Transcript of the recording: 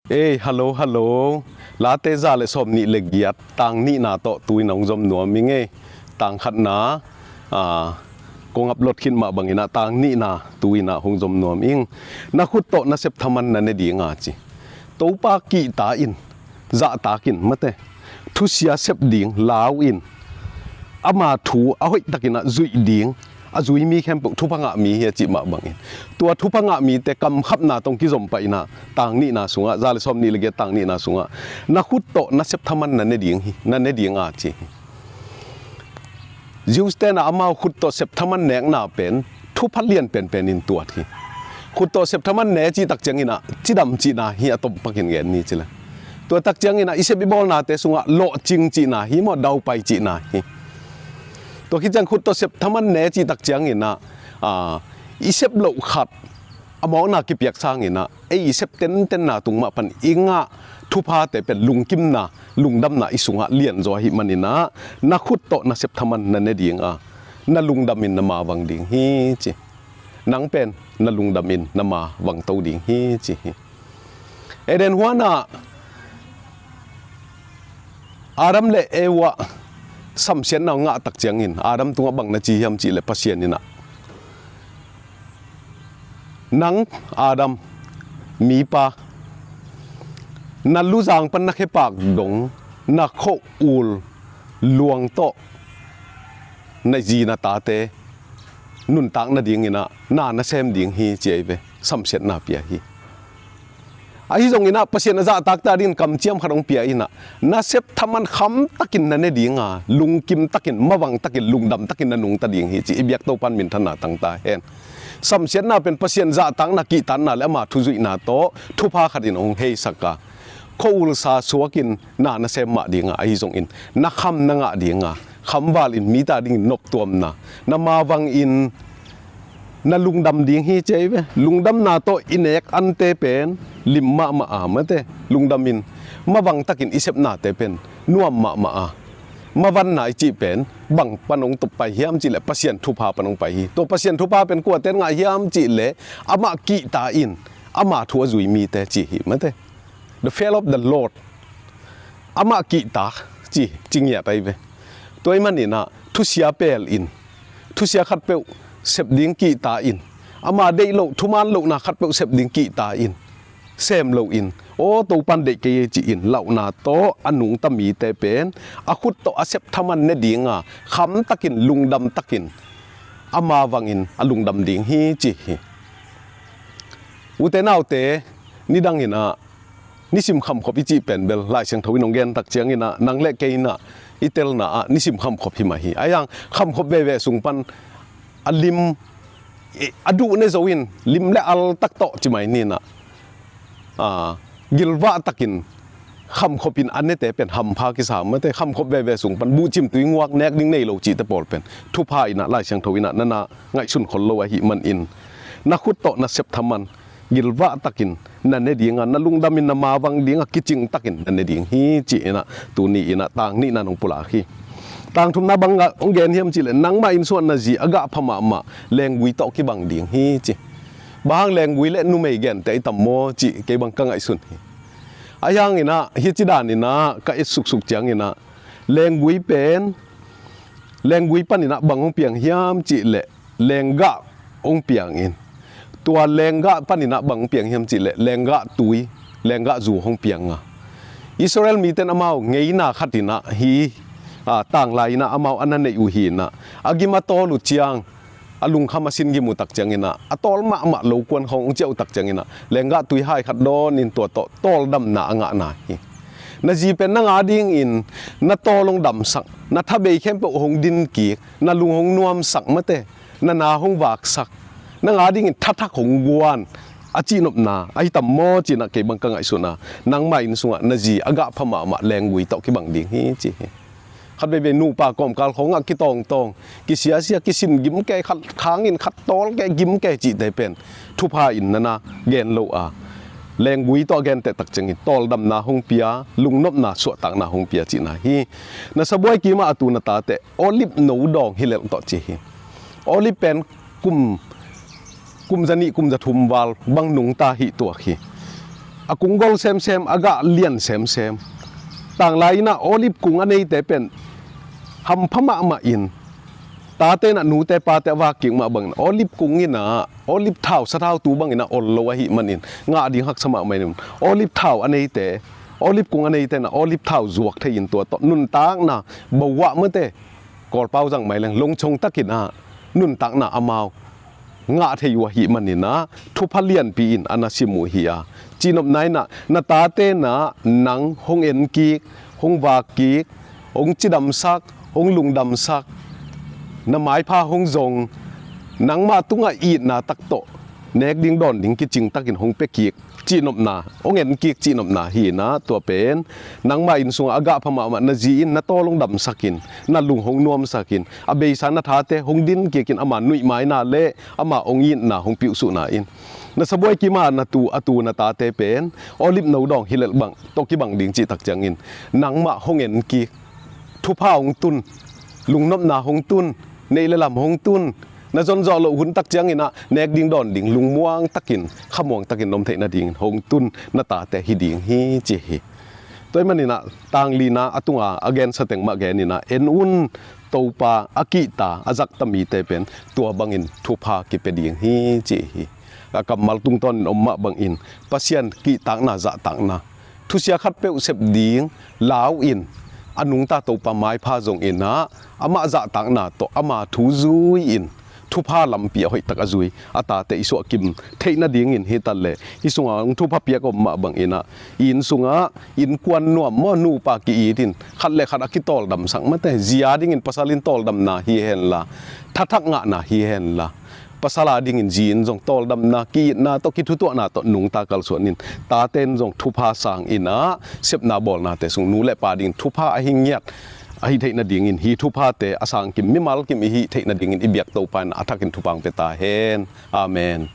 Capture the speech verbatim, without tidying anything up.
Ei, hallo, hallo. Late za le sawm nih le giat, tang nihna tawh tu-in a hong zom nuam ing ei. Tang khatna, a, kong upload khit mah bangin ah tang nihna tu-in ah hong zom nuam ing. Na khut tawh na sep thaman na ne ding a ci. Topa kihta in, zahtak in, mate, thusia sep ding lau in, ama thu a hoihtakin ah zuih ding, a zui mi khempeuh thupha ngah mi hi a cih mah bangin, tua thupha ngah mite kamkhapna tawh kizom pah in ah, tang nihna sungah, za le sawm nih le giat tang nihna sungah, na khut tawh na sep thaman na ne ding hi, na ne ding a ci hi. Jews te'n ah amau khut tawh sep thaman nekna pen thupha lian penpen in tuat hi. Khut tawh sep thaman ne cih tak ciangin ah cidam cihna hi, a tom pakin gen ni ci le. Tua tak ciangin ah i sep i bawlnate sungah lawhcing cihna hi maw, daupai cihna hi. Tua khit ciang khut tawh sep thaman ne cih tak ciangin ah, a, i sep loh khat a mawkna kipiak sangin ah, ei i sep tentenna tung mah pan i ngah thuphate pen lungkimna, lungdamna i sungah lianzaw ahih manin ah, na khut tawh na sep thaman na ne ding a, na lungdamin na mavang ding hi ci. Nang pen na lungdamin na mavang to ding hi ci hi. Eden huan ah Adam le Eva samsiatna ngah tak ciangin Adam tungah bang na ci hiam cih leh Pasian in ah, nang Adam, mipa, na luzang pan na khepak dong, na khua-ul luang tawh na zi na tate nuntak nadingin ah na na sem ding hi ci ahi ve. Samsiatna pia hi. Ahi zongin ah Pasian a zahtakte adingin kamciam khat hong pia in ah, na sep thaman khamtakin na ne ding a, lungkim takin, mavang takin, lungdam takin na nungta ding hi ci. I biak Topa'n minthanna tangta hen. Samsiatna pen Pasian zahtakna, kihtakna le ama thu zuihna tawh thupha khatin hong heisak a, khua-ul sa suakin na na sem mah ding a, ahi zongin na kham na ngah ding a, khamval in mite adingin noptuamna, na mavang in na lungdam ding hi ci ahi ve. Lungdamna tawh i nek ante pen lim mahmah a, mate, lungdamin mavang takin i sepnate pen nuam mahmah a, mavanna i cih pen bang pan hong pai hiam cih leh Pasian thupha pan hong pai hi. Tua Pasian thupha pen kuate'n ngah hiam cih leh amah kihta in, ama thu a zui mite ci hi, mate. The fear of the Lord. Amah kihta ci, ci ngiat ahi ve. Tua ahih manin ah thusia pel in, thusia khatpeuh sep ding kihta in, ama deih loh, thuman lohna khatpeuh sep ding kihta in, sem loin, aw, Topa'n deih kei e ci-in lauhna tawh a nungta mite pen a khut tawh a sep thaman ne ding a, khamtakin, lungdam takin, a mavangin a lungdam ding hi ci hi. Ute naute, nidangin ah nisim khamkhop i cih pen bel Lai Siangtho in hong gen tak ciangin ah, nang le kei in ah i telna ah nisim khamkhop hi mah hi. Ahi zong khamkhop veve sung pan a lim, a duh ne zo in, lim le al tak tawh ci mai ni in ah, a, gilvah takin khamkhop in a nete pen hampha kisa, mate, khamkhop veve sung pan buhcim tui nguak nek ding nei lo cihte pawl pen thupha in ah Lai Siangtho in ah na na ngaihsun khol lo ahih manin, na khut tawh na sep thaman gilvah takin na ne ding a, na lungdamin na mavang ding a, kicing takin na ne ding hi ci-in ah tuni in ah tang nihna hong pulak hi. Tang thumna bang ah hong gen hiam cih leh, nangmah inn sungah na zi a gah pha mahmah lenggui tawh kibang ding hi ci. Bang hang lenggui le numei gente i tam maw cih kei bang ka ngaihsun hi. Ahi zongin ah hih ci danin ah ka et suksuk ciangin ah, lenggui pen, lenggui panin ah bang hong piang hiam cih leh lenggah hong piang in. Tua lenggah panin ah bang hong piang hiam cih leh lenggah tui, lenggah zu hong piang a. Israel mite'n amau ngeina khatin ah hih, a, tanglai in ah amau a na neih uh hi in ah, a gim a tawl uh ciang, a lungkham a sin gim uh tak ciangin ah, a tawl mahmah lo kuan khawng hong ciah uh tak ciangin ah, lenggah tui hai khat dawnin tua tawh tawldamna a ngahna hi. Na zi pen nang adingin na tawl hong damsak, na thabei khempeuh hong din kik, na lung hong nuamsak, mate, na na hong vaksak, nang adingin thathak hong guan a cihnopna ahi tam maw ci-in ah kei bang ka ngaihsun a, nangmah inn sungah na zi a gah pha mahmah lenggui tawh kibang ding hi ci hi. Khat veivei nupa kawmkal khawngah kitawngtawng, kisiasia, kisin gimke, khat khangin khat tawlke, gimke cihte pen thupha in na na gen lo a, lenggui tawh a genteh tak ciangin tawldamna hong pia, lungnopna, suahtakna hong pia cihna hi. Na sabuai kimah a tu na tate olive no dawng hi lel tawh ci hi. Olive pen kum, kum zanih, kum zathum val bang nungta hi tuak hi. a kung gol semsem, a gah lian semsem. Tanglai in ah olive kung a neite pen hampha mahmah in, tate in ah nute pate a vak kik mah bangin olive kung in ah olive thau, sathau tu bangin ah ol lo ahih manin ngah ding haksa mahmah in, olive thau a neite, olive kung a neite in ah olive thau zuak thei in tua tawh nuntakna, bawah mate, Kawlpau zang mai leng longchong takin ah nuntakna amau ngah thei uh ahih manin ah thupha lianpi in a na sim uh hi a, cihnopna in ah na tate in ah nang hong en kik, hong vak kik, hong cidamsak, hong lungdamsak, na maipha hong zong, nangmah tungah itna tak tawh nek ding dawn ding kicing takin hong pia kik cihnopna, hong en kik cihnopna hi in ah, tua pen nangmah inn sungah a gah pha mahmah na zi in na tawl hong damsak in, na lung hong nuamsak in, a beisa na thate hong din kik in, ama nuihmaina le ama hong itna hong piuhsuhna in, na sabuai kim a na tu, a tu na tate pen olive no dawng hi lel bang tawh kibang ding cih tak ciangin nangmah hong en kik, thupha hong tun, lungnopna hong tun, neih le lam hong tun, na zonzawh loh hun tak ciangin ah nek ding dawn ding lungmuang takin, khamuang takin na om theih nadingin hong tun na tate hi ding hi, ci hi. Tua ahih manin ah tanglina a tunga a gensa teng mah gen in ah, en un, Topa a kihta, a zakta mite pen tua bangin thupha kipia ding hi, ci hi. A kammal tungtawnin om mah bangin Pasian kihtakna, zahtakna, thusia khatpeuh sep ding lau in, a nungta Topa maipha zong in ah, amah zahtakna tawh ama thu zui in thupha lampi a hoihtak a zui a tate i suahkim theih nadingin hi ta leh, hih sungah hong thupha piak om mah bangin ah, inn sungah innkuan nuam maw, nupa ki-it in khat le khat a kitawldamsak mate, zi a dingin pasal in tawldamna hi henla, thathak ngahna hi henla, pasal a dingin zi in zong tawldamna, ki-itna tawh, kithutuahna tawh nungta kalsuan in, tate in zong thupha sang in ah, sepna bawlnate sung nu le pa dingin thupha a hi ngiat a hi theih nadingin, hih thuphate a sangkim mimal kim i hih theih nadingin i biak Topa in a thakin thupha hong pia ta hen. Amen.